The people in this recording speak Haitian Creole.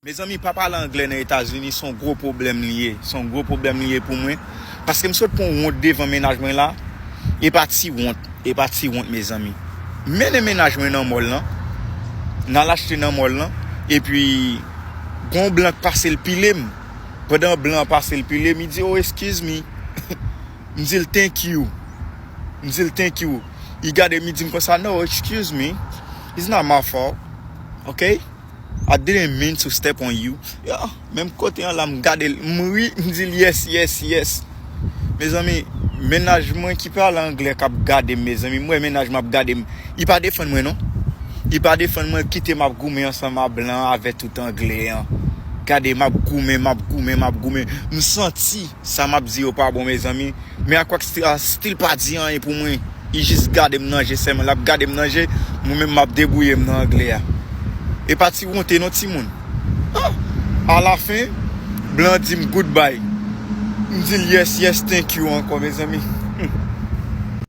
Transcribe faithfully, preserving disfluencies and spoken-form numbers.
Mezanmi, pa pale anglè nan Etazini, se yon gwo pwoblèm li ye. Se yon gwo pwoblèm li ye pou mwen. Paske m sot pran wont devan mennaj mwen la. E pa ti wont. E pa ti wont, mezanmi. M mennen mennaj mwen nan mòl lan. N al achte nan mòl lan. Epi, gon blan k pase l pile m. Pandan blan an pase l pile m, li di, "Oh, excuse me." M di l, "Thank you." M di l, "Thank you." Li gade m, li di m konsa, "No, excuse me. It's not my fault. Okay? I didn't mean to step on you." Yo, menm kote an la, m gade l, m ri, m di l, "Yes, yes, yes." Mezanmi, mennaj mwen ki pale anglè k ap gade m, mezanmi. M wè mennaj mwen ap gade m. Li pa defann mwen, non. Li pa defann mwen, kite m ap goumen ansanm a blan an avè tout anglè an. Gade, m ap goumen, m ap goumen, m ap goumen. M santi sa m ap di yo pa bon, mezanmi. Men Aquax still, still pa di anyen pou mwen. Li jis gade m nan je sèlman. L ap gade m nan je, mwen menm m ap debouye m nan anglè a. E pa ti wonte non, timoun. Ah! Alafen, blan di m goodbye. M di l, "Yes, yes, thank you" ankò, mezanmi.